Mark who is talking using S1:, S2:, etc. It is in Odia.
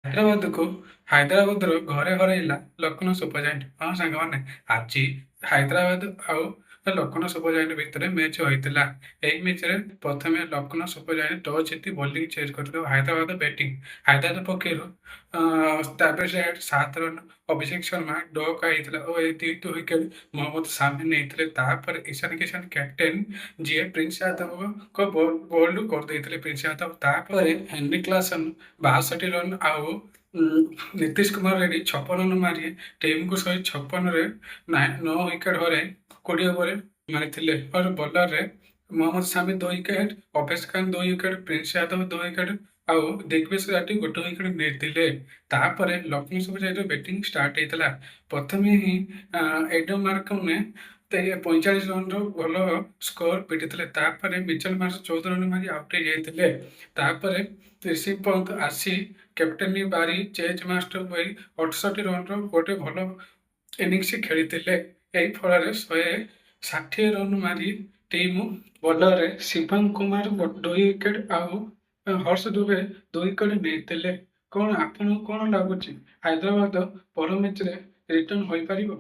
S1: ହାଇଦ୍ରାବାଦକୁ ହାଇଦ୍ରାବାଦର ଘରେ ହରାଇଲା ଲକ୍ଷ୍ନୌ ସୁପର ଜାଏଣ୍ଟ। ହଁ ସାଙ୍ଗମାନେ, ଆଜି ହାଇଦ୍ରାବାଦ ଆଉ ଲକ୍ଷ୍ନୌ ସୁପର ଜାଏଣ୍ଟ ଭିତରେ ମ୍ୟାଚ୍ ହୋଇଥିଲା। ଏହି ମ୍ୟାଚ୍ରେ ପ୍ରଥମେ ଲକ୍ଷ୍ନୌ ସୁପର ଜାଏଣ୍ଟ ଟସ୍ ଜିତି ବୋଲିଂ ଚେଞ୍ଜ କରିଥିଲେ ଓ ହାଇଦ୍ରାବାଦ ବ୍ୟାଟିଂ। ହାଇଦ୍ରାବାଦ ପକ୍ଷରୁ ଟ୍ରାଭିସ୍ ହେଡ୍ 7 ରନ୍, ଅଭିଷେକ ଶର୍ମା ଡକ୍ ହେଇଥିଲା ଓ ଏହି ଦୁଇଟି ୱିକେଟ୍ ମହମ୍ମଦ ସାମି ନେଇଥିଲେ। ତାପରେ ଇଶାନ କିଶାନ କ୍ୟାପ୍ଟେନ୍, ଯିଏ ପ୍ରିନ୍ସ ଯାଦବଙ୍କ ବୋଲ୍ଡ କରିଦେଇଥିଲେ ପ୍ରିନ୍ସ ଯାଦବ। ତାପରେ ହେନରି କ୍ଲାସନ୍ 62 ରନ୍ ଆଉ ନୀତିଶ କୁମାର ରେଡ୍ଡି 56 ରନ୍ ମାରି ଟିମକୁ 156ରେ 9 ୱିକେଟ୍ ହରାଇ 20 ଓଭରରେ ମାରିଥିଲେ। और ବୋଲରରେ Mohammed Shami 2 wicket, Avesh Khan 2 wicket, Prince Yadav 2 wicket ଆଉ ଦିଗ୍ବେଶ ରାଠି ଗୋଟେ ୱିକେଟ୍ ନେଇଥିଲେ। ତାପରେ ଲକ୍ଷ୍ନୌ ସୁପର ଜାଏଣ୍ଟର ବ୍ୟାଟିଂ ଷ୍ଟାର୍ଟ ହେଇଥିଲା। ପ୍ରଥମେ ହିଁ ଏଡମ୍ ମାର୍କମ 45 ରନ୍ର ଭଲ ସ୍କୋର ପିଟିଥିଲେ। ତାପରେ ମିଚେଲ ମାର୍ଶ 14 ରନ୍ ମାରି ଆଉଟ୍ ହେଇଯାଇଥିଲେ। ତାପରେ ରିଷଭ ପନ୍ତ ଆସି କ୍ୟାପ୍ଟେନ ବାରି ଚେଜ୍ ମାଷ୍ଟର ହୋଇ 68 ରନ୍ର ଗୋଟେ ଭଲ ଇନିଂସ ଖେଳିଥିଲେ। ଏହି ଫଳରେ 160 ରନ୍ ମାରି ଟିମ୍। ବୋଲରରେ ଶିବମ କୁମାର 2 ୱିକେଟ୍ ଆଉ ହର୍ଷ ଦୁବେ 2 ୱିକେଟ୍ ନେଇଥିଲେ। କ'ଣ ଆପଣଙ୍କୁ କ'ଣ ଲାଗୁଛି, ହାଇଦ୍ରାବାଦ ପର ମ୍ୟାଚ୍ରେ ରିଟର୍ନ ହୋଇପାରିବ?